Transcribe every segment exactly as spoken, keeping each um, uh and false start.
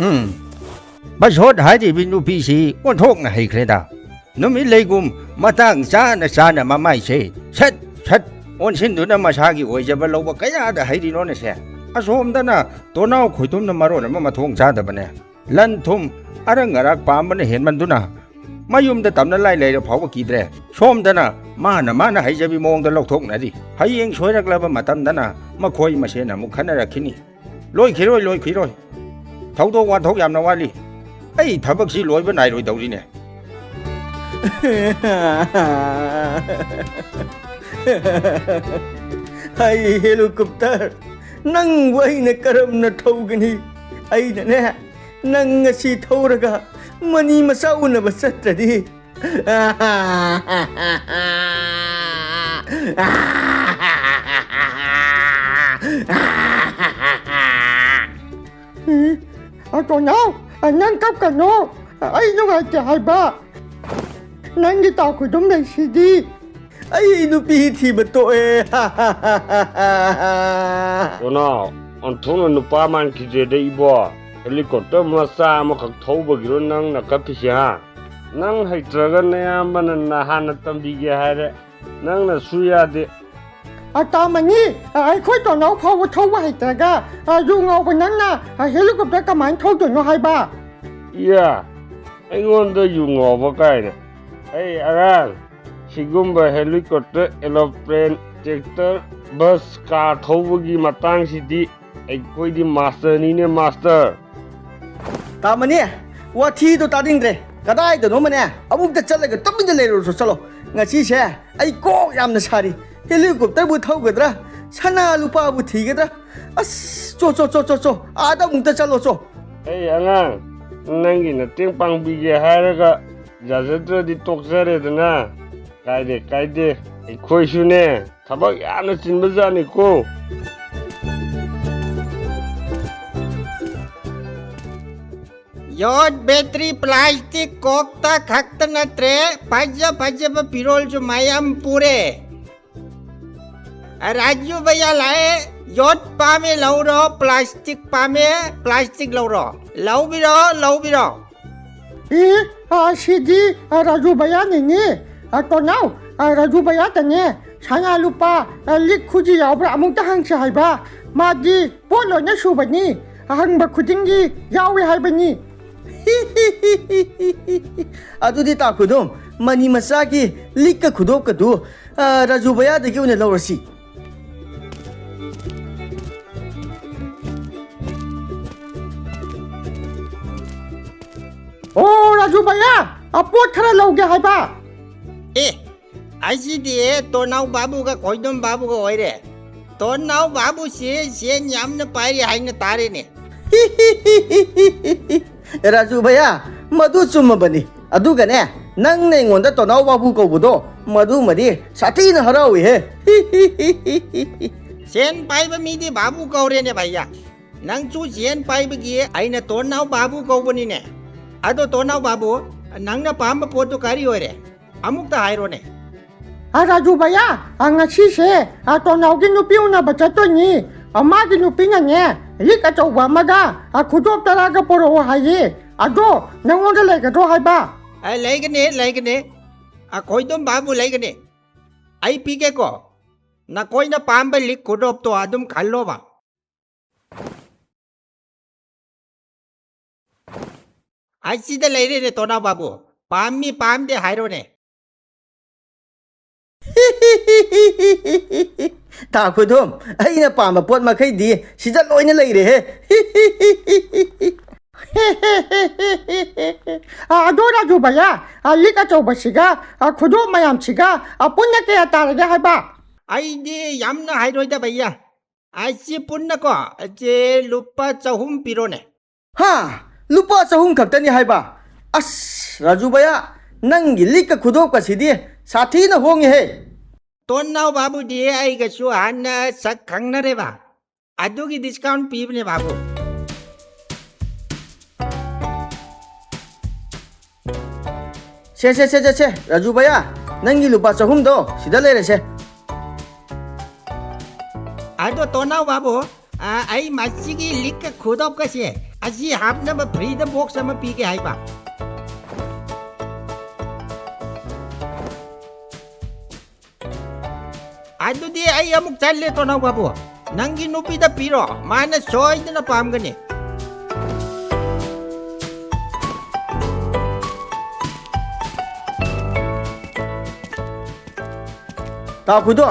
ꯎꯝ, ꯕꯁꯣꯠ ꯍꯥꯏꯔꯤꯕꯤ ꯅꯨꯄꯤꯁꯤ ꯑꯣꯟꯊꯣꯛꯅ ꯍꯩꯈ꯭ꯔꯦꯗ꯫ ꯅꯨꯃꯤꯠ ꯂꯩꯒꯨꯝ ꯃꯇꯥꯡ ꯆꯥꯅ ꯆꯥꯅ ꯃꯃꯥꯏꯁꯦ ꯁꯠ ꯁꯠ ꯑꯣꯟꯁꯤꯟꯗꯨꯅ ꯃꯁꯥꯒꯤ ꯑꯣꯏꯖꯕ ꯂꯧꯕ ꯀꯌꯥꯗ ꯍꯩꯔꯤꯅꯣꯅꯦꯁꯦ꯫ ꯑꯁꯣꯝꯗꯅ ꯇꯣꯅꯥꯎ ꯈꯣꯏꯗꯨꯝꯅ ꯃꯔꯣꯟ ꯑꯃ ꯃꯊꯣꯡ ꯆꯥꯗꯕꯅꯦ꯫ ꯂꯟ ꯊꯨꯝ ꯑꯔꯪ ꯑꯔꯥꯛ ꯄꯥꯝꯕꯅ ꯍꯦꯟꯃꯟꯗꯨꯅ ꯃꯌꯨꯝꯗ ꯇꯝꯅ ꯂꯥꯏ ꯂꯩꯔ ꯐꯥꯎꯕ ꯀꯤꯗ꯭ꯔꯦ꯫ ꯁꯣꯝꯗꯅ ꯃꯥꯅ ꯃꯥꯅ ꯍꯩꯖꯕꯤ ꯃꯑꯣꯡꯗ ꯂꯧꯊꯣꯛꯅꯔꯤ꯫ ꯍꯌꯦꯡ ꯁꯣꯏꯔꯛꯂꯕ ꯃꯇꯝꯗꯅ ꯃꯈꯣꯏ ꯃꯁꯦꯟ ꯑꯃꯨꯛ ꯈꯟꯅꯔꯛꯈꯤꯅꯤ꯫ ꯂꯣꯏꯈꯤꯔꯣꯏ, ꯂꯣꯏꯈꯤꯔꯣꯏ꯫ ꯊꯧꯗꯣꯛ ꯋꯥꯊꯣꯛ ꯌꯥꯝꯅ ꯋꯥꯠꯂꯤ꯫ ꯑꯩ ꯊꯕꯛꯁꯤ ꯂꯣꯏꯕ ꯅꯥꯏꯔꯣꯏꯗꯧꯔꯤꯅꯦ꯫ ꯍꯩ ꯍꯦꯂꯤꯀꯣꯞꯇꯔ, ꯅꯪꯕꯨ ꯑꯩꯅ ꯀꯔꯝꯅ ꯊꯧꯒꯅꯤ? ꯑꯩꯅꯅꯦ, ꯅꯪ ꯉꯁꯤ ꯊꯧꯔꯒ ꯃꯅꯤ ꯃꯆꯥ ꯎꯅꯕ ꯆꯠꯇ꯭ꯔꯗꯤ꯫ ꯇꯣꯅꯥꯎ, ꯅꯪ ꯀꯞꯀꯅꯣ, ꯑꯩ ꯅꯨꯡꯉꯥꯏꯇꯦ ꯍꯥꯏꯕ꯫ ꯅꯪꯒꯤ ꯇꯥꯎ ꯈꯨꯗꯨꯝ ꯂꯩꯁꯤꯗꯤ꯫ ꯑꯩ ꯅꯨꯄꯤ ꯊꯤꯕ ꯇꯣꯛꯑꯦ꯫ ꯇꯣꯅꯥꯎ, ꯑꯣꯟꯊꯣꯛꯅ ꯅꯨꯄꯥ ꯃꯥꯟꯈꯤꯗ꯭ꯔꯦꯗ ꯏꯕꯣ꯫ ꯍꯦꯂꯤꯀꯣꯞꯇꯔ ꯃꯆꯥ ꯑꯃꯈꯛ ꯊꯧꯕꯒꯤꯔꯣ ꯅꯪꯅ ꯀꯞꯄꯤꯁꯦ, ꯍꯥ? ꯅꯪ ꯍꯩꯇ꯭ꯔꯒ ꯅꯌꯥꯝꯕꯅ ꯅꯍꯥꯟꯅ ꯇꯝꯕꯤꯒꯦ ꯍꯥꯏꯔꯦ꯫ ꯅꯪꯅꯁꯨ ꯌꯥꯗꯦ꯫ ꯑꯇꯥꯃꯅꯤ, ꯑꯩꯈꯣꯏ ꯇꯣꯅꯥꯎ ꯐꯥꯎꯕ ꯊꯧꯕ ꯍꯩꯇ꯭ꯔꯒ, ꯌꯨ ꯉꯥꯎꯕ ꯅꯪꯅ ꯍꯦꯂꯤꯀꯣꯞꯇꯔ ꯀꯃꯥꯏꯅ ꯊꯧꯗꯣꯏꯅꯣ ꯍꯥꯏꯕ? ꯏꯌꯥ, ꯑꯩꯉꯣꯟꯗ ꯌꯨ ꯉꯥꯎꯕ ꯀꯥꯏꯅ꯫ ꯑꯩ ꯑꯉꯥꯡ, ꯁꯤꯒꯨꯝꯕ helicopter, aeroplane, tractor, bus, car ꯊꯧꯕꯒꯤ ꯃꯇꯥꯡꯁꯤꯗꯤ ꯑꯩꯈꯣꯏꯗꯤ ꯃꯥꯁꯇꯔꯅꯤꯅꯦ, ꯃꯥꯁꯇꯔ꯫ ꯇꯥꯃꯅꯤ, ꯋꯥꯊꯤꯗꯣ ꯇꯥꯅꯤꯡꯗ꯭ꯔꯦ꯫ ꯀꯗꯥꯏꯗꯅꯣꯃꯅꯦ ꯑꯃꯨꯛꯇ ꯆꯠꯂꯒ ꯇꯨꯃꯤꯟꯅ ꯂꯩꯔꯨꯔꯁꯨ ꯆꯠꯂꯣ꯫ ꯉꯁꯤꯁꯦ ꯑꯩ ꯀꯣꯛ ꯌꯥꯝꯅ ꯁꯥꯔꯤ꯫ ꯍꯦꯂꯤꯀꯣꯞꯇꯔꯕꯨ ꯊꯧꯒꯗ꯭ꯔꯥ, ꯁꯅꯥ ꯂꯨꯄꯥꯕꯨ ꯊꯤꯒꯗ꯭ꯔꯥ? ꯑꯁ, ꯆꯣ, ꯆꯣ, ꯆꯣ, ꯆꯣ, ꯆꯣ, ꯑꯥꯗ ꯑꯃꯨꯛꯇ ꯆꯠꯂꯣ, ꯆꯣ꯫ ꯑꯩ ꯑꯉꯥꯡ, ꯅꯪꯒꯤ ꯃꯇꯦꯡ ꯄꯥꯡꯕꯤꯒꯦ ꯍꯥꯏꯔꯒ ꯌꯥꯖꯗ꯭ꯔꯗꯤ ꯇꯣꯛꯆꯔꯦꯗꯅ꯫ ꯀꯥꯏꯗꯦ, ꯀꯥꯏꯗꯦ, ꯑꯩꯈꯣꯏꯁꯨꯅꯦ ꯊꯕꯛ ꯌꯥꯝꯅ ꯆꯤꯟꯕꯖꯥꯠꯅꯤꯀꯣ꯫ ꯌꯣꯠ, ꯕꯦꯇ꯭ꯔꯤ, ꯄ꯭ꯂꯥꯁꯇꯤꯛ, ꯀꯣꯛꯇ ꯈꯛꯇ ꯅꯠꯇ꯭ꯔꯦ, ꯐꯖ ꯐꯖꯕ ꯐꯤꯔꯣꯜꯁꯨ ꯃꯌꯥꯝ ꯄꯨꯔꯦ꯫ राजू भैया लाए, ꯌꯣꯠ ꯄꯥꯝꯃꯦ ꯂꯧꯔꯣ, ꯄ꯭ꯂꯥꯁꯇꯤꯛ ꯄꯥꯝꯃꯦ, ꯄ꯭ꯂꯥꯁꯇꯤꯛ ꯂꯧꯔꯣ꯫ ꯂꯧꯕꯤꯔꯣ, ꯂꯧꯕꯤꯔꯣ꯫ ꯑꯦ, ꯑ, ꯁꯤꯗꯤ, ꯑ, ꯔꯥꯖꯨ ꯚꯩꯌꯥꯅꯤꯅꯦ꯫ ꯑ, ꯇꯣꯅꯥꯎ, ꯑ, ꯔꯥꯖꯨ ꯚꯩꯌꯥꯗꯅꯦ, ꯁꯅꯥ ꯂꯨꯄꯥ, ꯑ, ꯂꯤꯛ ꯈꯨꯖꯤ ꯌꯥꯎꯕ꯭ꯔꯥ ꯑꯃꯨꯛꯇ ꯍꯪꯁꯦ ꯍꯥꯏꯕ꯫ ꯃꯥꯗꯤ ꯄꯣꯠ ꯂꯣꯏꯅ ꯁꯨꯕꯅꯤ, ꯑꯍꯪꯕ ꯈꯨꯗꯤꯡꯒꯤ ꯌꯥꯎꯏ ꯍꯥꯏꯕꯅꯤ꯫ ꯑꯗꯨꯗꯤ ꯇꯥ ꯈꯨꯗꯣꯝ, ꯃꯅꯤ ꯃꯆꯥꯒꯤ ꯂꯤꯛꯀ ꯈꯨꯗꯣꯞꯀꯗꯨ, ꯑ, ꯔꯥꯖꯨ ꯚꯩꯌꯥꯗꯒꯤ ꯑꯣꯏꯅ ꯂꯧꯔꯁꯤ꯫ ꯑꯣ, ꯔꯥꯖꯨ ꯚꯩꯌꯥ, ꯑ, ꯄꯣꯠ ꯈꯔ ꯂꯧꯒꯦ ꯍꯥꯏꯕ꯫ ꯑꯦ, ꯑꯁꯤꯗꯤ ꯇꯣꯅꯥꯎ ꯕꯥꯕꯨꯒ ꯈꯣꯏꯗꯣꯝ ꯕꯥꯕꯨꯒ ꯑꯣꯏꯔꯦ꯫ ꯇꯣꯅꯥꯎ ꯕꯥꯕꯨꯁꯤ ꯁꯦꯟ ꯌꯥꯝꯅ ꯄꯥꯏꯔꯤ ꯍꯥꯏꯅ ꯇꯥꯔꯦꯅꯦ꯫ ꯔꯥꯖꯨ ꯚꯩꯌꯥ, ꯃꯗꯨ ꯆꯨꯝꯃꯕꯅꯤ꯫ ꯑꯗꯨꯒꯅꯦ, ꯅꯪꯅ ꯑꯩꯉꯣꯟꯗ ꯇꯣꯅꯥꯎ ꯕꯥꯕꯨ ꯀꯧꯕꯗꯣ, ꯃꯗꯨꯃꯗꯤ ꯁꯥꯊꯤꯅ ꯍꯔꯥꯎꯏꯍꯦ꯫ ꯁꯦꯟ ꯄꯥꯏꯕ ꯃꯤꯗꯤ ꯕꯥꯕꯨ ꯀꯧꯔꯦꯅꯦ ꯚꯩꯌꯥ꯫ ꯅꯪꯁꯨ ꯁꯦꯟ ꯄꯥꯏꯕꯒꯤ ꯑꯩꯅ ꯇꯣꯟꯅꯥꯎ ꯕꯥꯕꯨ ꯀꯧꯕꯅꯤꯅꯦ꯫ ꯑꯗꯣ ꯇꯣꯟꯅꯥꯎ ꯕꯥꯕꯨ, ꯅꯪꯅ ꯄꯥꯝꯕ ꯄꯣꯠꯇꯨ ꯀꯔꯤ ꯑꯣꯏꯔꯦ? ꯑꯃꯨꯛꯇ ꯍꯥꯏꯔꯣꯅꯦ꯫ ꯑ, ꯔꯥꯖꯨ ꯚꯩꯌꯥ, ꯑ, ꯉꯁꯤꯁꯦ, ꯑ, ꯇꯣꯟꯅꯥꯎꯒꯤ ꯅꯨꯄꯤ ꯎꯅꯕ ꯆꯠꯇꯣꯏꯅꯤ꯫ ꯑ, ꯃꯥꯒꯤ ꯅꯨꯄꯤꯅꯅꯦ, ꯂꯤꯛ ꯑꯆꯧꯕ ꯑꯃꯒ, ꯑ, ꯈꯨꯗꯣꯞ ꯇꯔꯥꯒ ꯄꯨꯔꯛꯑꯣ ꯍꯥꯏꯌꯦ꯫ ꯑꯗꯣ ꯅꯪꯉꯣꯟꯗ ꯂꯩꯒꯗ꯭ꯔꯣ ꯍꯥꯏꯕ? ꯑ, ꯂꯩꯒꯅꯤ, ꯂꯩꯒꯅꯤ꯫ ꯑ, ꯈꯣꯏꯗꯣꯝ ꯕꯥꯕꯨ ꯂꯩꯒꯅꯤ꯫ ꯑꯩ ꯄꯤꯒꯦꯀꯣ꯫ ꯅꯈꯣꯏꯅ ꯄꯥꯝꯕ ꯂꯤꯛ ꯈꯨꯗꯣꯞꯇꯣ ꯑꯗꯨꯝ ꯈꯜꯂꯣꯕ꯫ ꯑꯁꯤꯗ ꯂꯩꯔꯦꯅꯦ, ꯇꯣꯅꯥꯎ ꯕꯥꯕꯨ꯫ ꯄꯥꯝꯃꯤ ꯄꯥꯝꯗꯦ ꯍꯥꯏꯔꯣꯅꯦ꯫ ꯇꯥ ꯈꯨꯗꯣꯝ, ꯑꯩꯅ ꯄꯥꯝꯕ ꯄꯣꯠ ꯃꯈꯩꯗꯤ ꯁꯤꯗ ꯂꯣꯏꯅ ꯂꯩꯔꯦꯍꯦ꯫ ꯑ, ꯑꯗꯣ ꯔꯥꯖꯨ ꯚꯩꯌꯥ, ꯑ, ꯂꯤꯛ ꯑꯆꯧꯕꯁꯤꯒ, ꯑ, ꯈꯨꯗꯣꯞ ꯃꯌꯥꯝꯁꯤꯒ, ꯑ, ꯄꯨꯟꯅ ꯀꯌꯥ ꯇꯥꯔꯒꯦ ꯍꯥꯏꯕ? ꯑꯩꯗꯤ ꯌꯥꯝꯅ ꯍꯥꯏꯔꯣꯏꯗ ꯚꯩꯌꯥ꯫ ꯑꯁꯤ ꯄꯨꯟꯅꯀꯣ, ꯑꯁꯤ ꯂꯨꯄꯥ ꯆꯍꯨꯝ ꯄꯤꯔꯣꯅꯦ꯫ ꯍꯥ? ꯂꯨꯄꯥ ꯆꯍꯨꯝ ꯈꯛꯇꯅꯤ ꯍꯥꯏꯕ? ꯑꯁ, ꯔꯥꯖꯨ ꯚꯩꯌꯥ, ꯅꯪꯒꯤ ꯂꯤꯛꯀ ꯈꯨꯗꯣꯞꯀꯁꯤꯗꯤ ꯁꯥꯊꯤꯅ ꯍꯣꯡꯉꯤꯍꯦ꯫ ꯇꯣꯟꯅꯥꯎ ꯕꯥꯕꯨꯗꯤ ꯑꯩꯒꯁꯨ ꯍꯥꯟꯅ ꯁꯛ ꯈꯪꯅꯔꯦꯕ, ꯑꯗꯨꯒꯤ discount ꯄꯤꯕꯅꯦ ꯕꯥꯕꯨ꯫ ꯁꯦ, ꯁꯦ, ꯁꯦ, ꯁꯦ, ꯁꯦ, ꯔꯥꯖꯨ ꯚꯩꯌꯥ, ꯅꯪꯒꯤ ꯂꯨꯄꯥ ꯆꯍꯨꯝꯗꯣ ꯁꯤꯗ ꯂꯩꯔꯦꯁꯦ꯫ ꯑꯗꯣ ꯇꯣꯅꯥꯎ ꯕꯥꯕꯨ, ꯑ, ꯑꯩ ꯃꯁꯤꯒꯤ ꯂꯤꯛꯀ ꯈꯨꯗꯣꯞꯀꯁꯦ ꯑꯁꯤ ꯍꯥꯞꯅꯕ ꯐ꯭ꯔꯤꯗ ꯕꯣꯛꯁ ꯑꯃ ꯄꯤꯒꯦ ꯍꯥꯏꯕ꯫ ꯑꯗꯨꯗꯤ ꯑꯩ ꯑꯃꯨꯛ ꯆꯠꯂꯦ, ꯇꯣꯅꯥꯎ ꯕꯥꯕꯨ꯫ ꯅꯪꯒꯤ ꯅꯨꯄꯤꯗ ꯄꯤꯔꯣ, ꯃꯥꯅ ꯁꯣꯏꯗꯅ ꯄꯥꯝꯒꯅꯤ꯫ ꯇꯥ ꯈꯨꯗꯣ,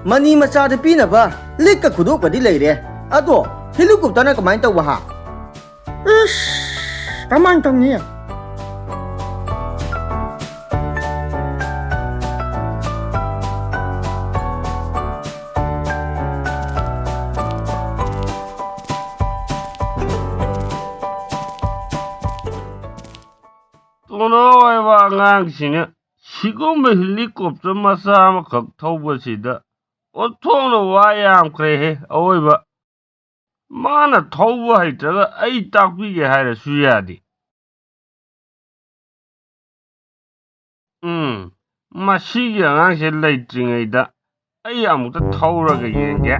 ꯃꯅꯤ ꯃꯆꯥꯗ ꯄꯤꯅꯕ ꯂꯤꯛꯀ ꯈꯨꯗꯣꯞꯀꯗꯤ ꯂꯩꯔꯦ꯫ ꯑꯗꯣ ꯍꯦꯂꯤꯀꯣꯞꯇꯔꯅ ꯀꯃꯥꯏꯅ ꯇꯧꯕ ꯍꯥ? ꯏꯁ, ꯀꯃꯥꯏꯅ ꯇꯧꯅꯤ? ꯇꯣꯅꯥꯎ ꯍꯥꯏꯕ ꯑꯉꯥꯡꯁꯤꯅ ꯁꯤꯒꯨꯝꯕ ꯍꯦꯂꯤꯀꯣꯞꯇꯔ ꯃꯆꯥ ꯑꯃꯈꯛ ꯊꯧꯕꯁꯤꯗ ꯑꯣꯟꯊꯣꯛꯅ ꯋꯥ ꯌꯥꯝꯈ꯭ꯔꯦꯍꯦ ꯑꯋꯣꯏꯕ꯫ ꯃꯥꯅ ꯊꯧꯕ ꯍꯩꯇ꯭ꯔꯒ ꯑꯩ ꯇꯥꯛꯄꯤꯒꯦ ꯍꯥꯏꯔꯁꯨ ꯌꯥꯗꯦ꯫ ꯎꯝ, ꯃꯁꯤꯒꯤ ꯑꯉꯥꯡꯁꯦ ꯂꯩꯇ꯭ꯔꯤꯉꯩꯗ ꯑꯩ ꯑꯃꯨꯛꯇ ꯊꯧꯔꯒ ꯌꯦꯡꯒꯦ꯫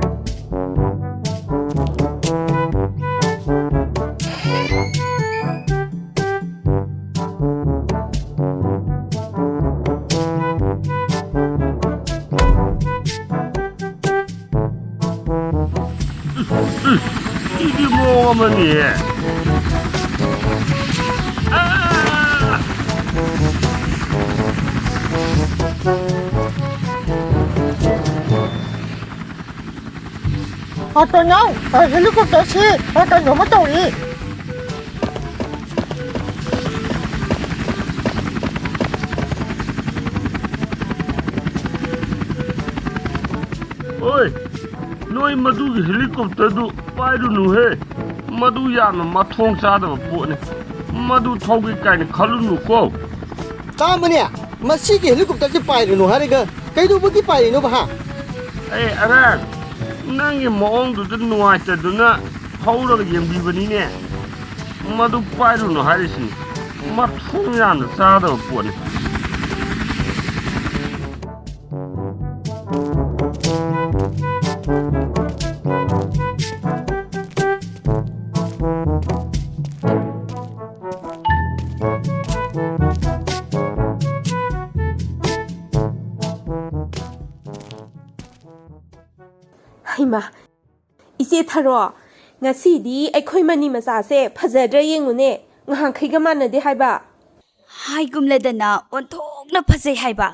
ꯁꯤꯗꯤ ꯃꯑꯣꯡ ꯑꯃꯅꯤꯍꯦ꯫ ꯑꯥ! ꯑ, ꯇꯣꯅꯥꯎ, ꯑ, ꯍꯦꯂꯤꯀꯣꯞꯇꯔꯁꯤ, ꯑ, ꯀꯩꯅꯣꯝꯃ ꯇꯧꯔꯤ꯫ ꯑꯣꯏ, ꯅꯣꯏ ꯃꯗꯨꯒꯤ ꯍꯦꯂꯤꯀꯣꯞꯇꯔꯗꯨ ꯄꯥꯏꯔꯨꯅꯨꯍꯦ꯫ ꯃꯗꯨ ꯌꯥꯝꯅ ꯃꯊꯣꯡ ꯆꯥꯗꯕ ꯄꯣꯠꯅꯤ꯫ ꯃꯗꯨ ꯊꯧꯒꯦ ꯀꯥꯏꯅ ꯈꯜꯂꯨꯅꯨꯀꯣ꯫ ꯆꯥꯝꯃꯅꯦ, ꯃꯁꯤꯒꯤ ꯍꯦꯂꯤꯀꯣꯞꯇꯔꯁꯤ ꯄꯥꯏꯔꯨꯅꯨ ꯍꯥꯏꯔꯒ ꯀꯩꯗꯧꯕꯒꯤ ꯄꯥꯏꯔꯤꯅꯣꯕ, ꯍꯥ? ꯑꯦ, ꯑꯉꯥꯡ, ꯅꯪꯒꯤ ꯃꯑꯣꯡꯗꯨꯗ ꯅꯨꯡꯉꯥꯏꯇꯗꯨꯅ ꯊꯧꯔꯒ ꯌꯦꯡꯕꯤꯕꯅꯤꯅꯦ꯫ ꯃꯗꯨ ꯄꯥꯏꯔꯨꯅꯨ ꯍꯥꯏꯔꯤꯁꯤꯅꯤ꯫ ꯃꯊꯣꯡ ꯌꯥꯝꯅ ꯆꯥꯗꯕ ꯄꯣꯠꯅꯤ꯫ ꯆꯦ ꯊꯔꯣ, ꯉꯁꯤꯗꯤ ꯑꯩꯈꯣꯏ ꯃꯅꯤ ꯃꯆꯥꯁꯦ ꯐꯖꯗ꯭ꯔꯥ ꯌꯦꯡꯉꯨꯅꯦ, ꯉꯍꯥꯟꯈꯩꯒ ꯃꯥꯟꯅꯗꯦ ꯍꯥꯏꯕ꯫ ꯍꯥꯏꯒꯨꯝꯂꯗꯅ ꯑꯣꯟꯊꯣꯛꯅ ꯐꯖꯩ ꯍꯥꯏꯕ꯫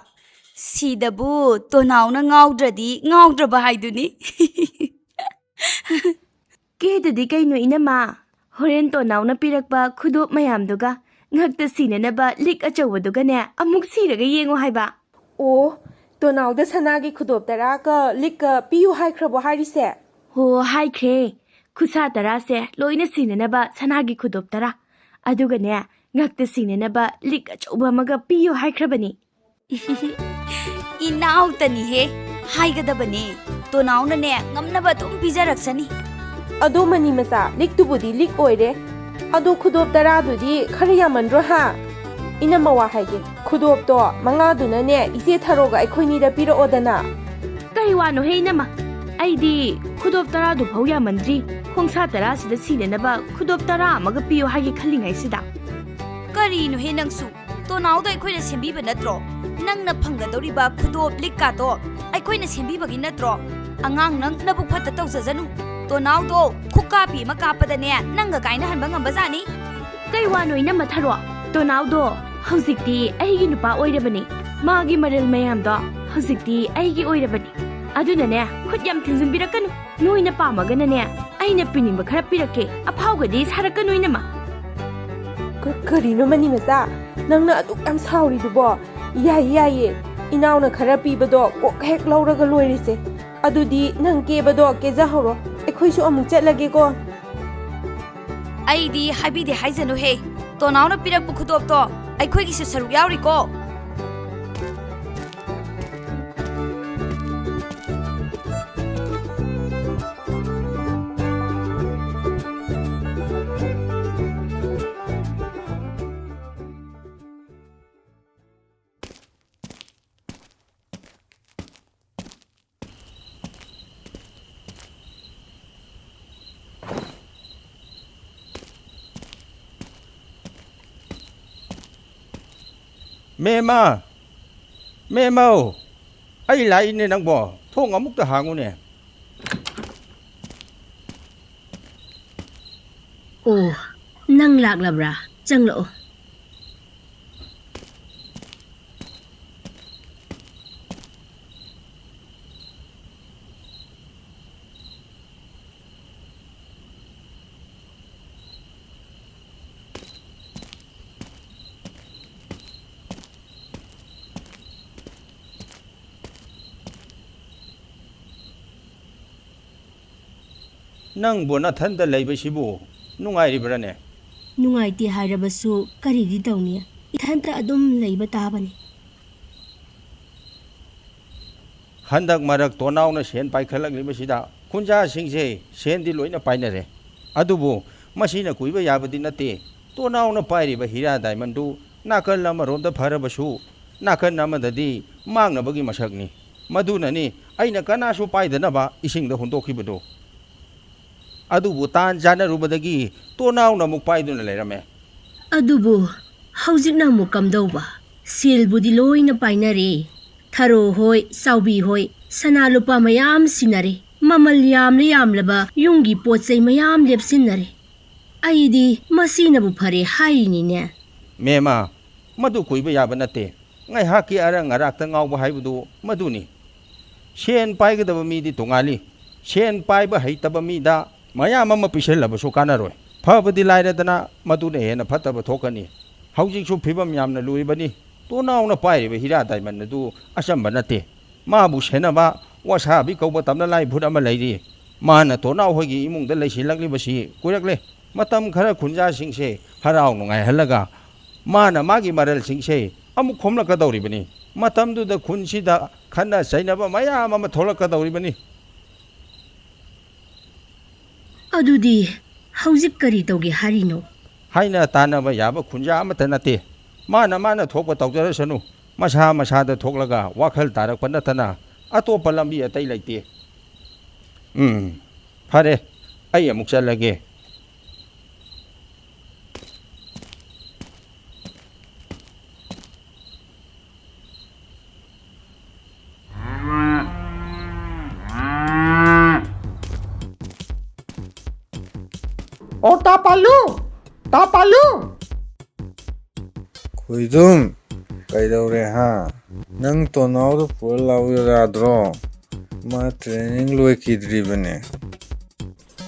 ꯁꯤꯗꯕꯨ ꯇꯣꯅꯥꯎꯅ ꯉꯥꯎꯗ꯭ꯔꯗꯤ ꯉꯥꯎꯗ꯭ꯔꯕ ꯍꯥꯏꯗꯨꯅꯤ꯫ ꯀꯦꯗꯗꯤ ꯀꯩꯅꯣ ꯏꯅꯝꯃ? ꯍꯣꯔꯦꯟ ꯇꯣꯅꯥꯎꯅ ꯄꯤꯔꯛꯄ ꯈꯨꯗꯣꯞ ꯃꯌꯥꯝꯗꯨꯒ, ꯉꯛꯇ ꯁꯤꯅꯅꯕ ꯂꯤꯛ ꯑꯆꯧꯕꯗꯨꯒꯅꯦ, ꯑꯃꯨꯛ ꯁꯤꯔꯒ ꯌꯦꯡꯉꯣ ꯍꯥꯏꯕ꯫ ꯑꯣ, ꯇꯣꯅꯥꯎꯗ ꯁꯅꯥꯒꯤ ꯈꯨꯗꯣꯞ ꯇꯔꯥꯒ ꯂꯤꯛꯀ ꯄꯤꯌꯨ ꯍꯥꯏꯈ꯭ꯔꯕꯣ ꯍꯥꯏꯔꯤꯁꯦ? ꯍꯣ, ꯍꯥꯏꯈ꯭ꯔꯦ꯫ ꯈꯨꯠꯁꯥ ꯇꯔꯥꯁꯦ ꯂꯣꯏꯅ ꯁꯤꯅꯅꯕ ꯁꯅꯥꯒꯤ ꯈꯨꯗꯣꯞ ꯇꯔꯥ, ꯑꯗꯨꯒꯅꯦ, ꯉꯛꯇ ꯁꯤꯅꯅꯕ ꯂꯤꯛ ꯑꯆꯧꯕ ꯑꯃꯒ ꯄꯤꯌꯨ ꯍꯥꯏꯈ꯭ꯔꯕꯅꯤ꯫ ꯏꯅꯥꯎꯇꯅꯤꯍꯦ, ꯍꯥꯏꯒꯗꯕꯅꯦ꯫ ꯇꯣꯅꯥꯎꯅꯅꯦ, ꯉꯝꯅꯕ ꯑꯗꯨꯝ ꯄꯤꯖꯔꯛꯁꯅꯤ꯫ ꯑꯗꯣ ꯃꯅꯤ ꯃꯆꯥ, ꯂꯤꯛꯇꯨꯕꯨꯗꯤ ꯂꯤꯛ ꯑꯣꯏꯔꯦ, ꯑꯗꯣ ꯈꯨꯗꯣꯞ ꯇꯔꯥꯗꯨꯗꯤ ꯈꯔ ꯌꯥꯝꯃꯟꯗ꯭ꯔꯣ ꯍꯥ? ꯏꯅꯝꯃ, ꯋꯥ ꯍꯥꯏꯒꯦ, ꯈꯨꯗꯣꯞꯇꯣ ꯃꯉꯥꯗꯨꯅꯅꯦ, ꯏꯆꯦ ꯊꯔꯣꯒ ꯑꯩꯈꯣꯏꯅꯤꯗ ꯄꯤꯔꯛꯑꯣꯗꯅ꯫ ꯀꯩ ꯋꯥꯅꯣꯍꯦ ꯏꯅꯝꯃ? ꯑꯩꯗꯤ ꯈꯨꯗꯣꯞ ꯇꯔꯥꯗꯨ ꯐꯥꯎ ꯌꯥꯝꯃꯟꯗ꯭ꯔꯤ꯫ ꯈꯣꯡꯁꯥ ꯇꯔꯥꯁꯤꯗ ꯁꯤꯅꯅꯕ ꯈꯨꯗꯣꯞ ꯇꯔꯥ ꯑꯃꯒ ꯄꯤꯌꯣ ꯍꯥꯏꯒꯦ ꯈꯜꯂꯤꯉꯩꯁꯤꯗ꯫ ꯀꯔꯤꯅꯣꯍꯦ ꯅꯪꯁꯨ? ꯇꯣꯅꯥꯎꯗꯣ ꯑꯩꯈꯣꯏꯅ ꯁꯦꯝꯕꯤꯕ ꯅꯠꯇ꯭ꯔꯣ? ꯅꯪꯅ ꯐꯪꯒꯗꯧꯔꯤꯕ ꯈꯨꯗꯣꯞ ꯂꯤꯛꯀꯥꯗꯣ ꯑꯩꯈꯣꯏꯅ ꯁꯦꯝꯕꯤꯕꯒꯤ ꯅꯠꯇ꯭ꯔꯣ? ꯑꯉꯥꯡ ꯅꯪ ꯅꯕꯨꯛ ꯐꯠꯇ ꯇꯧꯖꯖꯅꯨ꯫ ꯇꯣꯅꯥꯎꯗꯣ ꯈꯨꯀꯥꯄꯤ ꯑꯃ ꯀꯥꯞꯄꯗꯅꯦ, ꯅꯪꯒ ꯀꯥꯏꯅꯍꯟꯕ ꯉꯝꯕꯖꯥꯠꯅꯤ꯫ ꯀꯩ ꯋꯥꯅꯣ ꯏꯅꯝꯃ ꯊꯔꯣ? ꯇꯣꯅꯥꯎꯗꯣ ꯍꯧꯖꯤꯛꯇꯤ ꯑꯩꯒꯤ ꯅꯨꯄꯥ ꯑꯣꯏꯔꯕꯅꯤ꯫ ꯃꯥꯒꯤ ꯃꯔꯜ ꯃꯌꯥꯝꯗꯣ ꯍꯧꯖꯤꯛꯇꯤ ꯑꯩꯒꯤ ꯑꯣꯏꯔꯕꯅꯤ꯫ ꯑꯗꯨꯅꯅꯦ, ꯈꯨꯠ ꯌꯥꯝ ꯊꯤꯟꯖꯤꯟꯕꯤꯔꯛꯀꯅꯨ꯫ ꯅꯣꯏꯅ ꯄꯥꯝꯃꯒꯅꯅꯦ, ꯑꯩꯅ ꯄꯤꯅꯤꯡꯕ ꯈꯔ ꯄꯤꯔꯛꯀꯦ꯫ ꯑꯐꯥꯎꯒꯗꯤ ꯁꯥꯔꯛꯀꯅꯨ ꯏꯅꯝꯃ꯫ ꯀ-, ꯀꯔꯤꯅꯣ ꯃꯅꯤ ꯃꯆꯥ? ꯅꯪꯅ ꯑꯗꯨꯛ ꯌꯥꯝ ꯁꯥꯎꯔꯤꯗꯨꯕꯣ? ꯌꯥꯏꯌꯦ, ꯌꯥꯏꯌꯦ꯫ ꯏꯅꯥꯎꯅ ꯈꯔ ꯄꯤꯕꯗꯣ ꯀꯣꯛ ꯍꯦꯛ ꯂꯧꯔꯒ ꯂꯣꯏꯔꯦꯁꯦ꯫ ꯑꯗꯨꯗꯤ ꯅꯪ ꯀꯦꯕꯗꯣ ꯀꯦꯖꯍꯧꯔꯣ꯫ ꯑꯩꯈꯣꯏꯁꯨ ꯑꯃꯨꯛ ꯆꯠꯂꯒꯦꯀꯣ꯫ ꯑꯩꯗꯤ ꯍꯥꯏꯕꯤꯗꯦ ꯍꯥꯏꯖꯅꯨꯍꯦ꯫ ꯇꯣꯅꯥꯎꯅ ꯄꯤꯔꯛꯄ ꯈꯨꯗꯣꯞꯇꯣ ꯑꯩꯈꯣꯏꯒꯤꯁꯨ ꯁꯔꯨꯛ ꯌꯥꯎꯔꯤꯀꯣ꯫ ꯃꯦꯝꯃ! ꯃꯦꯝꯃꯧ! ꯑꯩ ꯂꯥꯛꯏꯅꯦ ꯅꯪꯕꯣ꯫ ꯊꯣꯡ ꯑꯃꯨꯛꯇ ꯍꯥꯡꯉꯨꯅꯦ꯫ ꯑꯣ, ꯅꯪ ꯂꯥꯛꯂꯕ꯭ꯔꯥ? ꯆꯪꯂꯛꯑꯣ꯫ ꯅꯪꯕꯨ ꯅꯊꯟꯇ ꯂꯩꯕꯁꯤꯕꯨ ꯅꯨꯡꯉꯥꯏꯔꯤꯕ꯭ꯔꯥꯅꯦ? ꯅꯨꯡꯉꯥꯏꯇꯦ ꯍꯥꯏꯔꯕꯁꯨ ꯀꯔꯤꯗꯤ ꯇꯧꯅꯤ? ꯏꯊꯟꯇ ꯑꯗꯨꯝ ꯂꯩꯕ ꯇꯥꯕꯅꯤ꯫ ꯍꯟꯗꯛ ꯃꯔꯛ ꯇꯣꯅꯥꯎꯅ ꯁꯦꯟ ꯄꯥꯏꯈꯠꯂꯛꯂꯤꯕꯁꯤꯗ ꯈꯨꯟꯖꯥꯁꯤꯡꯁꯦ ꯁꯦꯟꯗꯤ ꯂꯣꯏꯅ ꯄꯥꯏꯅꯔꯦ꯫ ꯑꯗꯨꯕꯨ ꯃꯁꯤꯅ ꯀꯨꯏꯕ ꯌꯥꯕꯗꯤ ꯅꯠꯇꯦ꯫ ꯇꯣꯅꯥꯎꯅ ꯄꯥꯏꯔꯤꯕ ꯍꯤꯔꯥ ꯗꯥꯏꯃꯟꯗꯨ ꯅꯥꯀꯜ ꯑꯃꯔꯣꯝꯗ ꯐꯔꯕꯁꯨ, ꯅꯥꯀꯜ ꯑꯃꯗꯗꯤ ꯃꯥꯡꯅꯕꯒꯤ ꯃꯁꯛꯅꯤ꯫ ꯃꯗꯨꯅꯅꯤ ꯑꯩꯅ ꯀꯅꯥꯁꯨ ꯄꯥꯏꯗꯅꯕ ꯏꯁꯤꯡꯗ ꯍꯨꯟꯗꯣꯛꯈꯤꯕꯗꯨ꯫ ꯑꯗꯨꯕꯨ ꯇꯥꯟ ꯆꯥꯅꯔꯨꯕꯗꯒꯤ ꯇꯣꯅꯥꯎꯅ ꯑꯃꯨꯛ ꯄꯥꯏꯗꯨꯅ ꯂꯩꯔꯝꯃꯦ꯫ ꯑꯗꯨꯕꯨ ꯍꯧꯖꯤꯛꯅ ꯑꯃꯨꯛ ꯀꯝꯗꯧꯕ? ꯁꯦꯜꯕꯨꯗꯤ ꯂꯣꯏꯅ ꯄꯥꯏꯅꯔꯦ꯫ ꯊꯔꯣ ꯍꯣꯏ, ꯆꯥꯎꯕꯤ ꯍꯣꯏ, ꯁꯅꯥ ꯂꯨꯄꯥ ꯃꯌꯥꯝ ꯁꯤꯟꯅꯔꯦ꯫ ꯃꯃꯜ ꯌꯥꯝꯂ ꯌꯥꯝꯂꯕ ꯌꯨꯝꯒꯤ ꯄꯣꯠ ꯆꯩ ꯃꯌꯥꯝ ꯂꯦꯞꯁꯤꯟꯅꯔꯦ꯫ ꯑꯩꯗꯤ ꯃꯁꯤꯅꯕꯨ ꯐꯔꯦ ꯍꯥꯏꯔꯤꯅꯤꯅꯦ꯫ ꯃꯦꯃꯥ, ꯃꯗꯨ ꯀꯨꯏꯕ ꯌꯥꯕ ꯅꯠꯇꯦ꯫ ꯉꯥꯏꯍꯥꯛꯀꯤ ꯑꯔꯪ ꯑꯔꯥꯛꯇ ꯉꯥꯎꯕ ꯍꯥꯏꯕꯗꯨ ꯃꯗꯨꯅꯤ꯫ ꯁꯦꯟ ꯄꯥꯏꯒꯗꯕ ꯃꯤꯗꯤ ꯇꯣꯉꯥꯜꯂꯤ꯫ ꯁꯦꯟ ꯄꯥꯏꯕ ꯍꯩꯇꯕ ꯃꯤꯗ ꯃꯌꯥꯝ ꯑꯃ ꯄꯤꯁꯤꯜꯂꯕꯁꯨ ꯀꯥꯟꯅꯔꯣꯏ꯫ ꯐꯕꯗꯤ ꯂꯥꯏꯔꯗꯅ ꯃꯗꯨꯅ ꯍꯦꯟꯅ ꯐꯠꯇꯕ ꯊꯣꯛꯀꯅꯤ꯫ ꯍꯧꯖꯤꯛꯁꯨ ꯐꯤꯕꯝ ꯌꯥꯝꯅ ꯂꯨꯔꯤꯕꯅꯤ꯫ ꯇꯣꯅꯥꯎꯅ ꯄꯥꯏꯔꯤꯕ ꯍꯤꯔꯥ ꯗꯥꯏꯃꯟ ꯑꯗꯨ ꯑꯆꯝꯕ ꯅꯠꯇꯦ꯫ ꯃꯥꯕꯨ ꯁꯦꯟꯅꯕ ꯋꯥꯁꯥꯕꯤ ꯀꯧꯕ ꯇꯝꯅ ꯂꯥꯏ ꯚꯨꯠ ꯑꯃ ꯂꯩꯔꯤ꯫ ꯃꯥꯅ ꯇꯣꯅꯥꯎ ꯍꯣꯏꯒꯤ ꯏꯃꯨꯡꯗ ꯂꯩꯁꯤꯜꯂꯛꯂꯤꯕꯁꯤ ꯀꯨꯏꯔꯛꯂꯦ꯫ ꯃꯇꯝ ꯈꯔ ꯈꯨꯟꯖꯥꯁꯤꯡꯁꯦ ꯍꯔꯥꯎ ꯅꯨꯡꯉꯥꯏꯍꯜꯂꯒ ꯃꯥꯅ ꯃꯥꯒꯤ ꯃꯔꯜꯁꯤꯡꯁꯦ ꯑꯃꯨꯛ ꯈꯣꯝꯂꯛꯀꯗꯧꯔꯤꯕꯅꯤ꯫ ꯃꯇꯝꯗꯨꯗ ꯈꯨꯟꯁꯤꯗ ꯈꯠꯅ ꯆꯩꯅꯕ ꯃꯌꯥꯝ ꯑꯃ ꯊꯣꯛꯂꯛꯀꯗꯧꯔꯤꯕꯅꯤ꯫ ꯑꯗꯨꯗꯤ ꯍꯧꯖꯤꯛ ꯀꯔꯤ ꯇꯧꯒꯦ ꯍꯥꯏꯔꯤꯅꯣ? ꯍꯥꯏꯅ ꯇꯥꯟꯅꯕ ꯌꯥꯕ ꯈꯨꯟꯖꯥ ꯑꯃꯠꯇ ꯅꯠꯇꯦ꯫ ꯃꯥꯅ ꯃꯥꯅ ꯊꯣꯛꯄ ꯇꯧꯖꯔꯁꯅꯨ꯫ ꯃꯁꯥ ꯃꯁꯥꯗ ꯊꯣꯛꯂꯒ ꯋꯥꯈꯜ ꯇꯥꯔꯛꯄ ꯅꯠꯇꯅ ꯑꯇꯣꯞꯄ ꯂꯝꯕꯤ ꯑꯇꯩ ꯂꯩꯇꯦ꯫ ꯎꯝ, ꯐꯔꯦ, ꯑꯩ ꯑꯃꯨꯛ ꯆꯠꯂꯒꯦ꯫ ꯑꯣ, ꯇꯥ ꯄꯥꯂꯨ! ꯇꯥ ꯄꯥꯂꯨ! ꯈꯣꯏꯗꯨꯝ, ꯀꯩꯗꯧꯔꯦ ꯍꯥ? ꯅꯪ ꯇꯣꯅꯥꯎꯗꯣ ꯄꯨꯔ ꯂꯥꯛꯎ ꯌꯥꯗ꯭ꯔꯣ? ꯃꯥ training ꯂꯣꯏꯈꯤꯗ꯭ꯔꯤꯕꯅꯦ꯫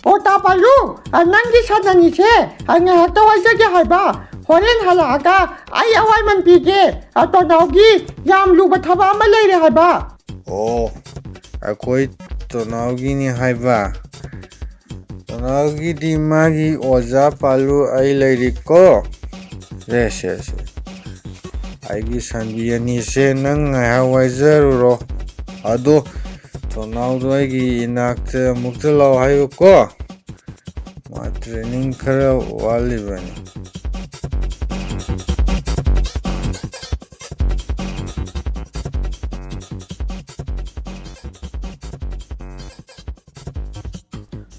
ꯑꯣ, ꯇꯥ ꯄꯥꯂꯨ, ꯑ, ꯅꯪꯒꯤ ꯁꯥꯟꯅꯅꯤꯁꯦ, ꯑ, ꯉꯥꯏꯍꯥꯛꯇ ꯋꯥꯏꯖꯒꯦ ꯍꯥꯏꯕ꯫ ꯍꯣꯔꯦꯟ ꯍꯜꯂꯛꯑꯒ ꯑꯩ ꯑꯋꯥꯏꯃꯟ ꯄꯤꯒꯦ꯫ ꯑ, ꯇꯣꯅꯥꯎꯒꯤ ꯌꯥꯝ ꯂꯨꯕ ꯊꯕꯛ ꯑꯃ ꯂꯩꯔꯦ ꯍꯥꯏꯕ꯫ ꯑꯣ, ꯑꯩꯈꯣꯏ ꯇꯣꯅꯥꯎꯒꯤꯅꯤ ꯍꯥꯏꯕ? ꯇꯣꯅꯥꯎꯒꯤꯗꯤ ꯃꯥꯒꯤ ꯑꯣꯖꯥ ꯄꯥꯜꯂꯨ ꯑꯩ ꯂꯩꯔꯤꯀꯣ꯫ ꯁꯦ, ꯁꯦ, ꯁꯦ꯫ ꯑꯩꯒꯤ ꯁꯟꯕꯤ ꯑꯅꯤꯁꯦ ꯅꯪ ꯉꯥꯏꯍꯥꯛ ꯋꯥꯏꯖꯔꯨꯔꯣ꯫ ꯑꯗꯣ ꯇꯣꯅꯥꯎꯗꯣ ꯑꯩꯒꯤ ꯏꯅꯥꯛꯇ ꯑꯃꯨꯛꯇ ꯂꯥꯛꯑꯣ ꯍꯥꯏꯌꯨꯀꯣ꯫ ꯃꯥ training ꯈꯔ ꯋꯥꯠꯂꯤꯕꯅꯤ꯫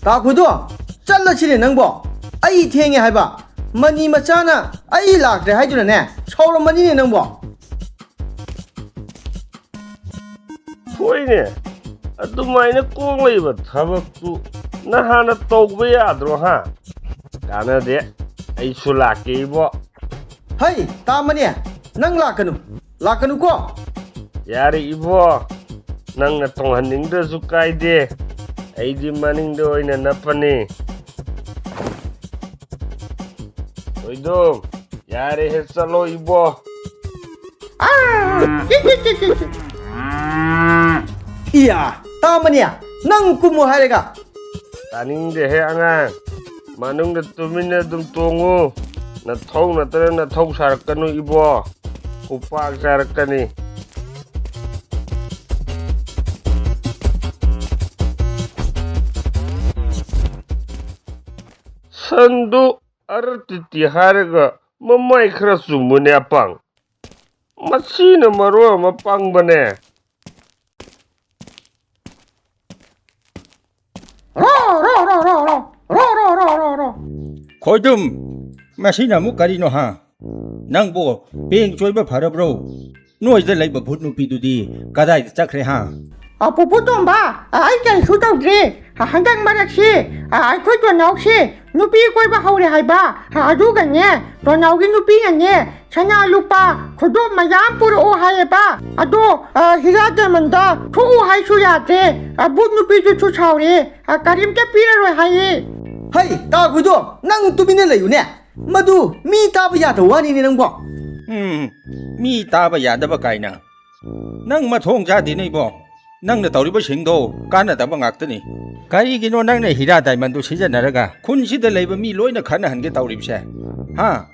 ꯇꯥ ꯈꯣꯏꯗꯣ, ꯆꯠꯂꯁꯤꯅꯦ ꯅꯪꯕꯣ꯫ ꯑꯩ ꯊꯦꯡꯉꯦ ꯍꯥꯏꯕ꯫ ꯃꯅꯤ ꯃꯆꯥꯅ ꯑꯩ ꯂꯥꯛꯇ꯭ꯔꯦ ꯍꯥꯏꯗꯨꯅꯅꯦ, ꯁꯥꯎꯔꯝꯃꯅꯤꯅꯦ ꯅꯪꯕꯣ꯫ ꯍꯣꯏꯅꯦ, ꯑꯗꯨꯃꯥꯏꯅ ꯀꯣꯛ ꯂꯩꯕ ꯊꯕꯛꯇꯨ ꯅꯍꯥꯟꯅ ꯇꯧꯕ ꯌꯥꯗ꯭ꯔꯣ, ꯍꯥ? ꯀꯥꯟꯅꯗꯦ, ꯑꯩꯁꯨ ꯂꯥꯛꯀꯦ ꯏꯕꯣ꯫ ꯍꯩ, ꯇꯥ ꯃꯅꯤ, ꯅꯪ ꯂꯥꯛꯀꯅꯨ, ꯂꯥꯛꯀꯅꯨꯀꯣ꯫ ꯌꯥꯔꯦ ꯏꯕꯣ, ꯅꯪꯅ ꯇꯣꯡꯍꯟꯅꯤꯡꯗ꯭ꯔꯁꯨ ꯀꯥꯏꯗꯦ, ꯑꯩꯗꯤ ꯃꯅꯤꯡꯗ ꯑꯣꯏꯅ ꯅꯞꯄꯅꯤ꯫ ꯊꯣꯏꯗꯣ, ꯌꯥꯔꯦꯍꯦ, ꯆꯠꯂꯣ ꯏꯕꯣ꯫ ꯑꯥ! ꯏꯌꯥ! ꯇꯥ ꯃꯅꯤ, ꯅꯪ ꯀꯨꯝꯃꯨ ꯍꯥꯏꯔꯒ꯫ ꯇꯥꯅꯤꯡꯗꯦꯍꯦ ꯑꯉꯥꯡ, ꯃꯅꯨꯡꯗ ꯇꯨꯃꯤꯟꯅ ꯑꯗꯨꯝ ꯇꯣꯡꯉꯨ꯫ ꯅꯊꯧ ꯅꯠꯇꯅ ꯅꯊꯧ ꯁꯥꯔꯛꯀꯅꯨ ꯏꯕꯣ, ꯈꯨꯄꯥꯛ ꯆꯥꯔꯛꯀꯅꯤ꯫ ꯁꯟꯗꯨ ꯑꯔꯇꯤꯇꯤ ꯍꯥꯏꯔꯒ ꯃꯃꯥꯏ ꯈꯔ ꯆꯨꯝꯕꯅꯦ ꯑꯄꯪ꯫ ꯃꯁꯤꯅ ꯃꯔꯣꯟ ꯑꯃ ꯄꯪꯕꯅꯦ꯫ ꯈꯣꯏꯗꯨꯝ, ꯃꯁꯤꯅ ꯑꯃꯨꯛ ꯀꯔꯤꯅꯣ ꯍꯥ? ꯅꯪꯕꯨ ꯄꯦꯡ ꯆꯣꯏꯕ ꯐꯔꯕ꯭ꯔꯣ? ꯅꯣꯏꯗ ꯂꯩꯕ ꯚꯨꯠ ꯅꯨꯄꯤꯗꯨꯗꯤ ꯀꯗꯥꯏꯗ ꯆꯠꯈ꯭ꯔꯦ ꯍꯥ? ꯑ, ꯄꯨꯄꯨ ꯇꯣꯝꯕ, ꯑ, ꯑꯩ ꯀꯔꯤꯁꯨ ꯇꯧꯗ꯭ꯔꯦ꯫ ꯍꯟꯗꯛ ꯃꯔꯛꯁꯤ, ꯑ, ꯑꯩꯈꯣꯏ ꯇꯣꯅꯥꯎꯁꯤ ꯅꯨꯄꯤ ꯀꯣꯏꯕ ꯍꯧꯔꯦ ꯍꯥꯏꯕ꯫ ꯑ, ꯑꯗꯨꯒꯅꯦ, ꯇꯣꯅꯥꯎꯒꯤ ꯅꯨꯄꯤꯅꯅꯦ, ꯁꯅꯥ ꯂꯨꯄꯥ ꯈꯨꯗꯣꯞ ꯃꯌꯥꯝ ꯄꯨꯔꯛꯑꯣ ꯍꯥꯏꯌꯦꯕ꯫ ꯑꯗꯣ, ꯑ, ꯍꯤꯔꯥ ꯗꯥꯏꯃꯟꯗ ꯊꯣꯛꯎ ꯍꯥꯏꯁꯨ ꯌꯥꯗ꯭ꯔꯦ꯫ ꯑ, ꯚꯨꯠ ꯅꯨꯄꯤꯗꯨꯁꯨ ꯁꯥꯎꯔꯦ꯫ ꯑ, ꯀꯔꯤꯝꯇ ꯄꯤꯔꯔꯣꯏ ꯍꯥꯏꯌꯦ꯫ ꯍꯩ, ꯇꯥ ꯈꯨꯗꯣꯞ, ꯅꯪ ꯇꯨꯃꯤꯟꯅ ꯂꯩꯌꯨꯅꯦ꯫ ꯃꯗꯨ ꯃꯤ ꯇꯥꯕ ꯌꯥꯗꯕ ꯋꯥꯅꯤꯅꯦ ꯅꯪꯕꯣ꯫ ꯎꯝ, ꯃꯤ ꯇꯥꯕ ꯌꯥꯗꯕ ꯀꯥꯏꯅ꯫ ꯅꯪ ꯃꯊꯣꯡ ꯆꯥꯗꯦꯅꯦ ꯏꯕꯣ꯫ ꯅꯪꯅ ꯇꯧꯔꯤꯕꯁꯤꯡꯗꯣ ꯀꯥꯟꯅꯗꯕ ꯉꯥꯛꯇꯅꯤ꯫ ꯀꯔꯤꯒꯤꯅꯣ ꯅꯪꯅ ꯍꯤꯔꯥ ꯗꯥꯏꯃꯟꯗꯨ ꯁꯤꯖꯤꯟꯅꯔꯒ ꯈꯨꯟꯁꯤꯗ ꯂꯩꯕ ꯃꯤ ꯂꯣꯏꯅ ꯈꯠꯅꯍꯟꯒꯦ ꯇꯧꯔꯤꯕꯁꯦ? ꯍꯥ?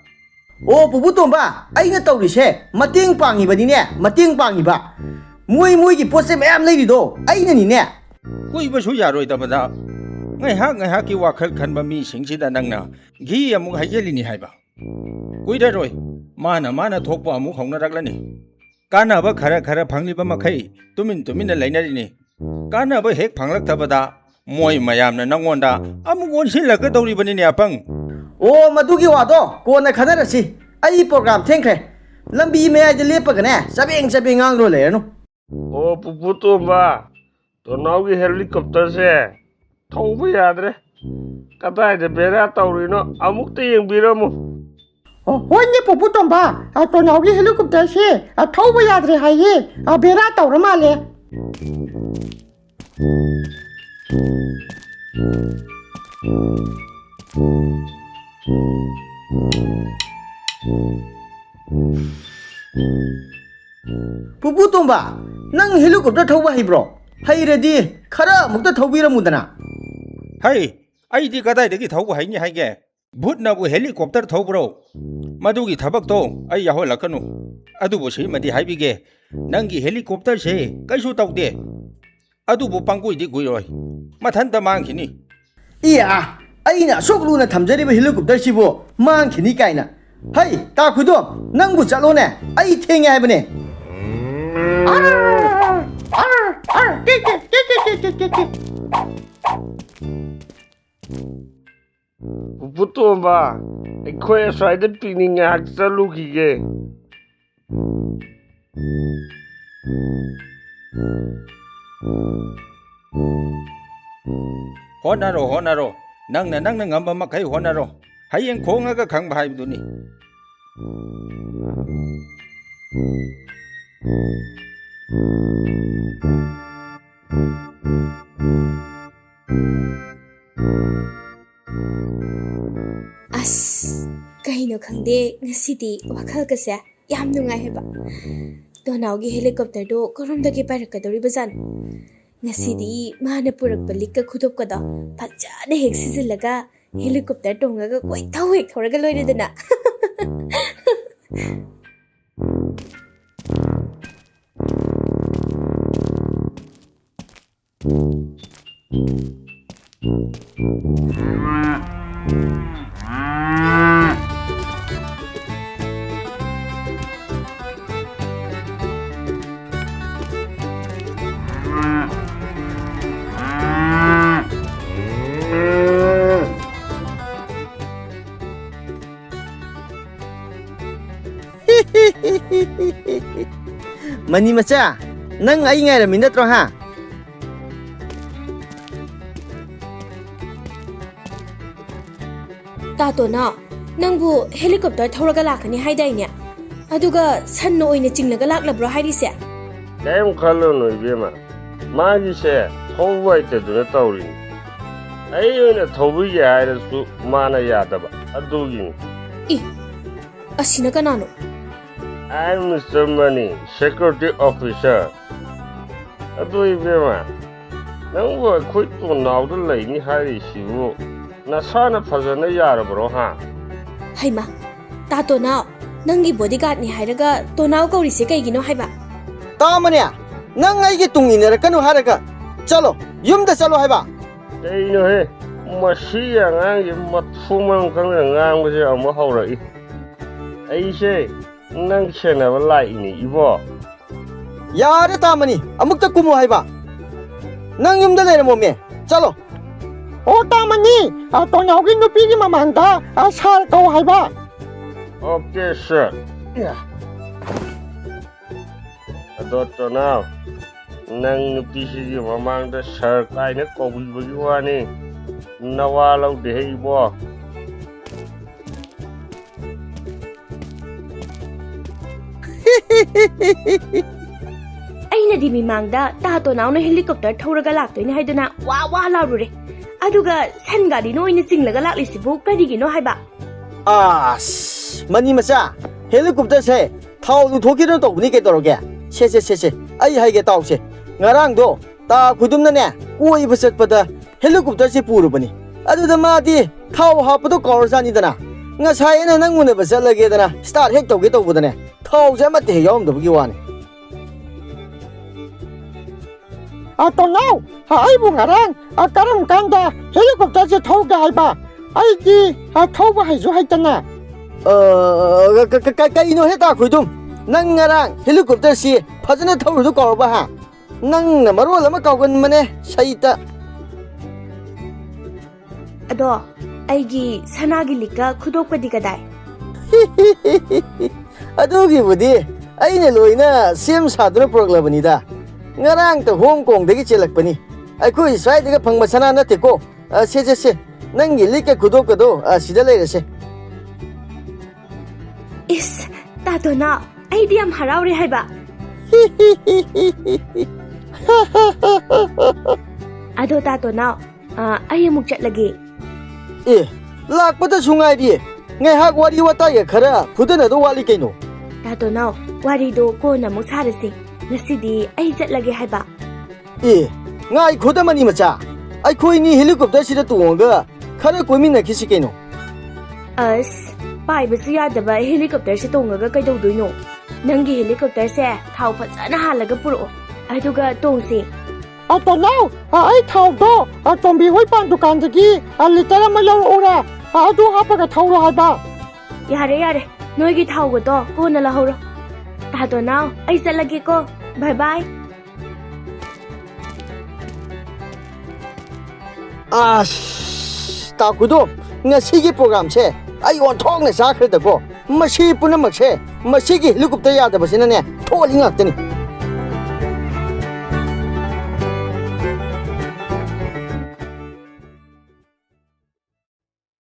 ꯑꯣ, ꯄꯨꯄꯨ ꯇꯣꯝꯕ, ꯑꯩꯅ ꯇꯧꯔꯤꯁꯦ ꯃꯇꯦꯡ ꯄꯥꯡꯉꯤꯕꯅꯤꯅꯦ, ꯃꯇꯦꯡ ꯄꯥꯡꯉꯤꯕ꯫ ꯃꯣꯏ ꯃꯣꯏꯒꯤ ꯄꯣꯠ ꯆꯩ ꯃꯌꯥꯝ ꯂꯩꯔꯤꯗꯣ ꯑꯩꯅꯅꯤꯅꯦ꯫ ꯀꯨꯏꯕꯁꯨ ꯌꯥꯔꯣꯏꯗꯕꯗ ꯉꯥꯏꯍꯥꯛ ꯉꯥꯏꯍꯥꯛꯀꯤ ꯋꯥꯈꯜ ꯈꯟꯕ ꯃꯤꯁꯤꯡꯁꯤꯗ ꯅꯪꯅ ꯘꯤ ꯑꯃꯨꯛ ꯍꯩꯖꯤꯜꯂꯤꯅꯤ ꯍꯥꯏꯕ꯫ ꯀꯨꯏꯔꯔꯣꯏ, ꯃꯥꯅ ꯃꯥꯅ ꯊꯣꯛꯄ ꯑꯃꯨꯛ ꯍꯧꯅꯔꯛꯂꯅꯤ꯫ ꯀꯥꯟꯅꯕ ꯈꯔ ꯈꯔ ꯐꯪꯂꯤꯕ ꯃꯈꯩ ꯇꯨꯃꯤꯟ ꯇꯨꯃꯤꯟꯅ ꯂꯩꯅꯔꯤꯅꯤ꯫ ꯀꯥꯟꯅꯕ ꯍꯦꯛ ꯐꯪꯂꯛꯇꯕꯗ ꯃꯣꯏ ꯃꯌꯥꯝꯅ ꯅꯪꯉꯣꯟꯗ ꯑꯃꯨꯛ ꯑꯣꯟꯁꯤꯜꯂꯛꯀꯗꯧꯔꯤꯕꯅꯤꯅꯦ ꯑꯄꯪ꯫ ꯑꯣ, ꯃꯗꯨꯒꯤ ꯋꯥꯗꯣ ꯀꯣꯟꯅ ꯈꯟꯅꯔꯁꯤ꯫ ꯑꯩ ꯄ꯭ꯔꯣꯒ꯭ꯔꯥꯝ ꯊꯦꯡꯈ꯭ꯔꯦ꯫ ꯂꯝꯕꯤ ꯃꯌꯥꯏꯗ ꯂꯦꯞꯄꯒꯅꯦ ꯆꯕꯦꯡ ꯆꯕꯦꯡ ꯉꯥꯡꯂꯣ ꯂꯩꯔꯅꯨ꯫ ꯑꯣ, ꯄꯨꯄꯨ ꯇꯣꯝꯕ, ꯇꯣꯅꯥꯎꯒꯤ ꯍꯦꯂꯤꯀꯣꯞꯇꯔꯁꯦ ꯊꯧꯕ ꯌꯥꯗ꯭ꯔꯦ꯫ ꯀꯗꯥꯏꯗ ꯕꯦꯔꯥ ꯇꯧꯔꯤꯅꯣ ꯑꯃꯨꯛꯇ ꯌꯦꯡꯕꯤꯔꯝꯃꯨ꯫ ꯑꯣ, ꯍꯣꯏꯅꯦ ꯄꯨꯄꯨ ꯇꯣꯝꯕ, ꯑ, ꯇꯣꯅꯥꯎꯒꯤ ꯍꯦꯂꯤꯀꯣꯞꯇꯔꯁꯦ, ꯑ, ꯊꯧꯕ ꯌꯥꯗ꯭ꯔꯦ ꯍꯥꯏꯌꯦ꯫ ꯑ, ꯕꯦꯔꯥ ꯇꯧꯔ ꯃꯥꯜꯂꯦ꯫ ꯄꯨꯄꯨ ꯇꯣꯝꯕ, ꯅꯪ ꯍꯦꯂꯤꯀꯣꯞꯇꯔ ꯊꯧꯕ ꯍꯩꯕ꯭ꯔꯣ? ꯍꯩꯔꯗꯤ ꯈꯔ ꯑꯃꯨꯛꯇ ꯊꯧꯕꯤꯔꯝꯃꯨꯗꯅ꯫ ꯍꯩ, ꯑꯩꯗꯤ ꯀꯗꯥꯏꯗꯒꯤ ꯊꯧꯕ ꯍꯩꯅꯤ ꯍꯥꯏꯒꯦ? ꯚꯨꯠꯅꯕꯨ ꯍꯦꯂꯤꯀꯣꯞꯇꯔ ꯊꯧꯕ꯭ꯔꯣ? ꯃꯗꯨꯒꯤ ꯊꯕꯛꯇꯣ ꯑꯩ ꯌꯥꯎꯍꯜꯂꯛꯀꯅꯨ꯫ ꯑꯗꯨꯕꯨ ꯁꯤꯃꯗꯤ ꯍꯥꯏꯕꯤꯒꯦ, ꯅꯪꯒꯤ ꯍꯦꯂꯤꯀꯣꯞꯇꯔꯁꯦ ꯀꯩꯁꯨ ꯇꯧꯗꯦ꯫ ꯑꯗꯨꯕꯨ ꯄꯪꯀꯨꯏꯗꯤ ꯀꯨꯏꯔꯣꯏ, ꯃꯊꯟꯇ ꯃꯥꯡꯈꯤꯅꯤ꯫ ꯏꯌꯥ, ꯑꯩꯅ ꯑꯁꯨꯛ ꯂꯨꯅ ꯊꯝꯖꯔꯤꯕ ꯍꯦꯂꯤꯀꯣꯞꯇꯔꯁꯤꯕꯨ ꯃꯥꯡꯈꯤꯅꯤ ꯀꯥꯏꯅ꯫ ꯍꯩ, ꯇꯥ ꯈꯨꯗꯣ, ꯅꯪꯕꯨ ꯆꯠꯂꯣꯅꯦ, ꯑꯩ ꯊꯦꯡꯉꯦ ꯍꯥꯏꯕꯅꯦ꯫ ꯑꯔ, ꯑꯔ, ꯑꯔ, ꯇꯤ, ꯇꯤ, ꯇꯤ꯫ ꯄꯨꯄꯨ ꯇꯣꯝꯕ, ꯑꯩꯈꯣꯏ ꯑꯁ꯭ꯋꯥꯏꯗ ꯄꯤꯛꯅꯤꯛ ꯉꯥꯏꯍꯥꯛ ꯆꯠꯂꯨꯈꯤꯒꯦ꯫ ꯍꯣꯠꯅꯔꯣ, ꯍꯣꯠꯅꯔꯣ꯫ ꯅꯪꯅ, ꯅꯪꯅ ꯉꯝꯕ ꯃꯈꯩ ꯍꯣꯠꯅꯔꯣ꯫ ꯍꯌꯦꯡ ꯈꯣꯡꯉꯒ ꯈꯪꯕ ꯍꯥꯏꯕꯗꯨꯅꯤ꯫ ꯑꯁ, ꯀꯩꯅꯣ ꯈꯪꯗꯦ, ꯉꯁꯤꯗꯤ ꯋꯥꯈꯜꯒꯁꯦ ꯌꯥꯝ ꯅꯨꯡꯉꯥꯏ ꯍꯥꯏꯕ꯫ ꯇꯣꯅꯥꯎꯒꯤ helicopterꯗꯣ ꯀꯔꯣꯝꯗꯒꯤ ꯄꯥꯏꯔꯛꯀꯗꯧꯔꯤꯕꯖꯥꯠꯅꯣ? ꯉꯁꯤꯗꯤ ꯃꯥꯅ ꯄꯨꯔꯛꯄ ꯂꯤꯛꯀ ꯈꯨꯗꯣꯞꯀꯗꯣ ꯐꯖꯅ ꯍꯦꯛ ꯁꯤꯖꯤꯜꯂꯒ helicopter ꯇꯣꯡꯉꯒ ꯀꯣꯏꯊꯧ ꯍꯦꯛ ꯊꯧꯔꯒ ꯂꯣꯏꯔꯦꯗꯅ꯫ ꯃꯅꯤ ꯃꯆꯥ, ꯅꯪ ꯑꯩ ꯉꯥꯏꯔꯝꯃꯤ ꯅꯠꯇ꯭ꯔꯣ, ꯍꯥ? ꯇꯥꯇꯣꯅ, ꯅꯪꯕꯨ helicopter ꯊꯧꯔꯒ ꯂꯥꯛꯀꯅꯤ ꯍꯥꯏꯗꯥꯏꯅꯦ? ꯑꯗꯨꯒ ꯁꯟꯅ ꯑꯣꯏꯅ ꯆꯤꯡꯂꯒ ꯂꯥꯛꯂꯕ꯭ꯔꯣ ꯍꯥꯏꯔꯤꯁꯦ? ꯀꯔꯤꯝ ꯈꯜꯂꯨꯅꯨ, ꯏꯕꯦꯝꯃ꯫ ꯃꯥꯒꯤꯁꯦ ꯊꯧꯕ ꯍꯩꯇꯗꯅ ꯇꯧꯔꯤꯅꯤ꯫ ꯑꯩ ꯑꯣꯏꯅ ꯊꯧꯕꯤꯒꯦ ꯍꯥꯏꯔꯁꯨ ꯃꯥꯅ ꯌꯥꯗꯕ꯫ ꯑꯗꯨꯒꯤꯅꯤ꯫ ꯏ, ꯑꯁꯤꯅ ꯀꯅꯥꯅꯣ? I am Mister Money, security officer. ꯑꯗꯨ ꯏꯕꯦꯝꯃ, ꯅꯪꯕꯨ ꯑꯩꯈꯣꯏ ꯇꯣꯟꯅꯥꯎꯗ ꯂꯩꯅꯤ ꯍꯥꯏꯔꯤꯁꯤꯕꯨ ꯅꯁꯥꯅ ꯐꯖꯅ ꯌꯥꯔꯕ꯭ꯔꯣ, ꯍꯥ? ꯍꯩꯃꯥ, ꯇꯥ ꯇꯣꯅꯥꯎ, ꯅꯪꯒꯤ bodyguardꯅꯤ ꯍꯥꯏꯔꯒ ꯇꯣꯅꯥꯎ ꯀꯧꯔꯤꯁꯦ ꯀꯩꯒꯤꯅꯣ ꯍꯥꯏꯕ? ꯇꯥꯃꯅꯦ, ꯅꯪ ꯑꯩꯒꯤ ꯇꯨꯡ ꯏꯟꯅꯔꯛꯀꯅꯨ ꯍꯥꯏꯔꯒ ꯆꯠꯂꯣ, ꯌꯨꯝꯗ ꯆꯠꯂꯣ ꯍꯥꯏꯕ꯫ ꯀꯩꯅꯣꯍꯦ, ꯃꯁꯤꯒꯤ ꯑꯉꯥꯡꯁꯦ ꯃꯊꯣꯡ ꯃꯔꯝ ꯈꯪꯗꯅ ꯉꯥꯡꯕꯁꯦ ꯑꯃꯨꯛ ꯍꯧꯔꯛꯏ꯫ ꯑꯩꯁꯦ ꯅꯪ ꯁꯦꯟꯅꯕ ꯂꯥꯛꯏꯅꯦ, ꯏꯕꯣ꯫ ꯌꯥꯔꯦ ꯇꯥꯃꯅꯤ, ꯑꯃꯨꯛꯇ ꯀꯨꯝꯃꯣ ꯍꯥꯏꯕ꯫ ꯅꯪ ꯌꯨꯝꯗ ꯂꯩꯔꯝꯃꯣꯃꯦ, ꯆꯠꯂꯣ꯫ ꯑꯣ ꯇꯥꯃꯅꯤ, ꯑ, ꯇꯣꯅꯥꯎꯒꯤ ꯅꯨꯄꯤꯒꯤ ꯃꯃꯥꯡꯗ, ꯑ, sir ꯀꯧ ꯍꯥꯏꯕ꯫ Okay, sir. ꯑꯗꯣ ꯇꯣꯅꯥꯎ, ꯅꯪ ꯅꯨꯄꯤꯁꯤꯒꯤ ꯃꯃꯥꯡꯗ ꯁꯥꯔ ꯀꯥꯏꯅ ꯀꯧꯕꯤꯕꯒꯤ ꯋꯥꯅꯤ꯫ ꯅꯋꯥ ꯂꯧꯗꯦꯍꯦ ꯏꯕꯣ꯫ ꯑꯩꯅꯗꯤ ꯃꯤꯃꯥꯡꯗ ꯇꯥ ꯇꯣꯅꯥꯎꯅ ꯍꯦꯂꯤꯀꯣꯞꯇꯔ ꯊꯧꯔꯒ ꯂꯥꯛꯇꯣꯏꯅꯦ ꯍꯥꯏꯗꯨꯅ ꯋꯥ ꯋꯥ ꯂꯥꯎꯔꯨꯔꯦ꯫ ꯑꯗꯨꯒ ꯁꯟ ꯒꯥꯔꯤꯅ ꯑꯣꯏꯅ ꯆꯤꯡꯂꯒ ꯂꯥꯛꯂꯤꯁꯤꯕꯨ ꯀꯔꯤꯒꯤꯅꯣ ꯍꯥꯏꯕ? ꯑꯁ, ꯃꯅꯤ ꯃꯆꯥ, ꯍꯦꯂꯤꯀꯣꯞꯇꯔꯁꯦ ꯊꯥꯎ ꯂꯨꯊꯣꯛꯈꯤꯗꯅ ꯇꯧꯕꯅꯤ ꯀꯩꯗꯧꯔꯒꯦ? ꯁꯦ, ꯁꯦ, ꯁꯦ, ꯁꯦ, ꯑꯩ ꯍꯥꯏꯒꯦ ꯇꯥꯎꯁꯦ꯫ ꯉꯔꯥꯡꯗꯣ ꯇꯥ ꯈꯨꯗꯨꯝꯅꯅꯦ ꯀꯣꯏꯕ ꯆꯠꯄꯗ ꯍꯦꯂꯤꯀꯣꯞꯇꯔꯁꯦ ꯄꯨꯔꯨꯕꯅꯤ꯫ ꯑꯗꯨꯗ ꯃꯥꯗꯤ ꯊꯥꯎ ꯍꯥꯞꯄꯗꯣ ꯀꯥꯎꯔꯖꯥꯠꯅꯤꯗꯅ꯫ ꯉꯁꯥꯏ ꯑꯩꯅ ꯅꯪ ꯎꯅꯕ ꯆꯠꯂꯒꯦꯗꯅ ꯁ꯭ꯇꯥꯔꯠ ꯍꯦꯛ ꯇꯧꯒꯦ ꯇꯧꯕꯗꯅꯦ ꯊꯥꯎꯁꯦ ꯑꯃꯠꯇ ꯍꯦꯛ ꯌꯥꯎꯔꯝꯗꯕꯒꯤ ꯋꯥꯅꯤ꯫ ꯑ, ꯇꯣꯅꯥꯎ, ꯑ, ꯑꯩꯕꯨ ꯉꯔꯥꯡ, ꯑ, ꯀꯔꯝ ꯀꯥꯟꯗ ꯍꯦꯂꯤꯀꯣꯞꯇꯔꯁꯦ ꯊꯧꯒꯦ ꯍꯥꯏꯕ? ꯑꯩꯗꯤ, ꯑ, ꯊꯧꯕ ꯍꯩꯁꯨ ꯍꯩꯇꯅ꯫ ꯑ, ꯀ-, ꯀ-, ꯀ-, ꯀꯩꯅꯣꯍꯦ ꯇꯥ ꯈꯣꯏꯗꯨꯝ? ꯅꯪ ꯉꯔꯥꯡ ꯍꯦꯂꯤꯀꯣꯞꯇꯔꯁꯤ ꯐꯖꯅ ꯊꯧꯔꯨꯗꯨ ꯀꯥꯎꯔꯕ ꯍꯥ? ꯅꯪꯅ ꯃꯔꯣꯜ ꯑꯃ ꯀꯥꯎꯒꯟꯕꯅꯦ, ꯁꯩꯇ꯫ ꯑꯗꯣ, ꯑꯩꯒꯤ ꯁꯅꯥꯒꯤ ꯂꯤꯛꯀ ꯈꯨꯗꯣꯞꯀꯗꯤ ꯀꯗꯥꯏ? ꯑꯗꯨꯒꯤꯕꯨꯗꯤ ꯑꯩꯅ ꯂꯣꯏꯅ ꯁꯦꯝ ꯁꯥꯗꯨꯅ ꯄꯨꯔꯛꯂꯕꯅꯤꯗ꯫ ꯉꯔꯥꯡꯇ ꯍꯣꯡ ꯀꯣꯡꯗꯒꯤ ꯆꯦꯜꯂꯛꯄꯅꯤ꯫ ꯑꯩꯈꯣꯏ ꯁ꯭ꯋꯥꯏꯗꯒ ꯐꯪꯕ ꯁꯅꯥ ꯅꯠꯇꯦꯀꯣ꯫ ꯑ, ꯁꯦ, ꯁꯦ, ꯁꯦ, ꯅꯪꯒꯤ ꯂꯤꯛꯀ ꯈꯨꯗꯣꯞꯀꯗꯣ, ꯑ, ꯁꯤꯗ ꯂꯩꯔꯁꯦ꯫ ꯏꯁ, ꯇꯥ ꯇꯣꯅꯥꯎ, ꯑꯩꯗꯤ ꯌꯥꯝ ꯍꯔꯥꯎꯔꯦ ꯍꯥꯏꯕ꯫ ꯑꯗꯣ ꯇꯥ ꯇꯣꯅꯥꯎ, ꯑ, ꯑꯩ ꯑꯃꯨꯛ ꯆꯠꯂꯒꯦ꯫ ꯑꯦ, ꯂꯥꯛꯄꯗꯁꯨ ꯉꯥꯏꯔꯤꯌꯦ꯫ ꯉꯥꯏꯍꯥꯛ ꯋꯥꯔꯤ ꯋꯥꯇꯥꯏꯒ ꯈꯔ ꯐꯨꯗꯅꯗꯧ ꯋꯥꯠꯂꯤ ꯀꯩꯅꯣ꯫ ꯇꯥ ꯇꯣꯅꯥꯎ, ꯋꯥꯔꯤꯗꯣ ꯀꯣꯟꯅ ꯑꯃꯨꯛ ꯁꯥꯔꯁꯤ꯫ ꯉꯁꯤꯗꯤ ꯑꯩ ꯆꯠꯂꯒꯦ ꯍꯥꯏꯕ꯫ ꯑꯦ, ꯉꯥꯏꯈꯣꯗ ꯃꯅꯤ ꯃꯆꯥ, ꯑꯩꯈꯣꯏꯅꯤ ꯍꯦꯂꯤꯀꯣꯞꯇꯔꯁꯤꯗ ꯇꯣꯡꯉꯒ ꯈꯔ ꯀꯣꯏꯃꯤꯟꯅꯈꯤꯁꯤ ꯀꯩꯅꯣ꯫ ꯑꯁ, ꯄꯥꯏꯕꯁꯨ ꯌꯥꯗꯕ ꯍꯦꯂꯤꯀꯣꯞꯇꯔꯁꯦ ꯇꯣꯡꯉꯒ ꯀꯩꯗꯧꯗꯣꯏꯅꯣ? ꯅꯪꯒꯤ ꯍꯦꯂꯤꯀꯣꯞꯇꯔꯁꯦ ꯊꯥꯎ ꯐꯖꯅ ꯍꯥꯜꯂꯒ ꯄꯨꯔꯛꯑꯣ, ꯑꯗꯨꯒ ꯇꯣꯡꯁꯤ꯫ ꯑ, ꯇꯣꯅꯥꯎ, ꯑ, ꯑꯩ ꯊꯥꯎꯗꯣ, ꯑ, ꯇꯣꯝꯕꯤ ꯍꯣꯏ ꯄꯥꯟ ꯗꯨꯀꯥꯟꯗꯒꯤ, ꯑ, ꯂꯤꯇꯔ ꯑꯃ ꯂꯧꯔꯛꯎꯔꯥ? ꯑ, ꯑꯗꯨ ꯍꯥꯞꯄꯒ ꯊꯧꯔꯣ ꯍꯥꯏꯕ꯫ ꯌꯥꯔꯦ, ꯌꯥꯔꯦ, ꯅꯣꯏꯒꯤ ꯊꯥꯎꯒꯗꯣ ꯀꯣꯟꯅ ꯂꯧꯍꯧꯔꯣ꯫ ꯇꯥ ꯇꯣꯅꯥꯎ, ꯑꯩ ꯆꯠꯂꯒꯦꯀꯣ꯫ ꯕꯥꯏ ꯕꯥꯏ꯫ ꯑꯁ, ꯇꯥ ꯈꯨꯗꯣ, ꯉꯁꯤꯒꯤ ꯄ꯭ꯔꯣꯒ꯭ꯔꯥꯝꯁꯦ ꯑꯩ ꯑꯣꯟꯊꯣꯛꯅ ꯆꯥꯈ꯭ꯔꯦꯗꯀꯣ꯫ ꯃꯁꯤ ꯄꯨꯝꯅꯃꯛꯁꯦ ꯃꯁꯤꯒꯤ ꯍꯦꯂꯤꯀꯣꯞꯇꯔ ꯌꯥꯗꯕꯁꯤꯅꯅꯦ ꯊꯣꯛꯍꯜꯂꯤ ꯉꯥꯛꯇꯅꯤ꯫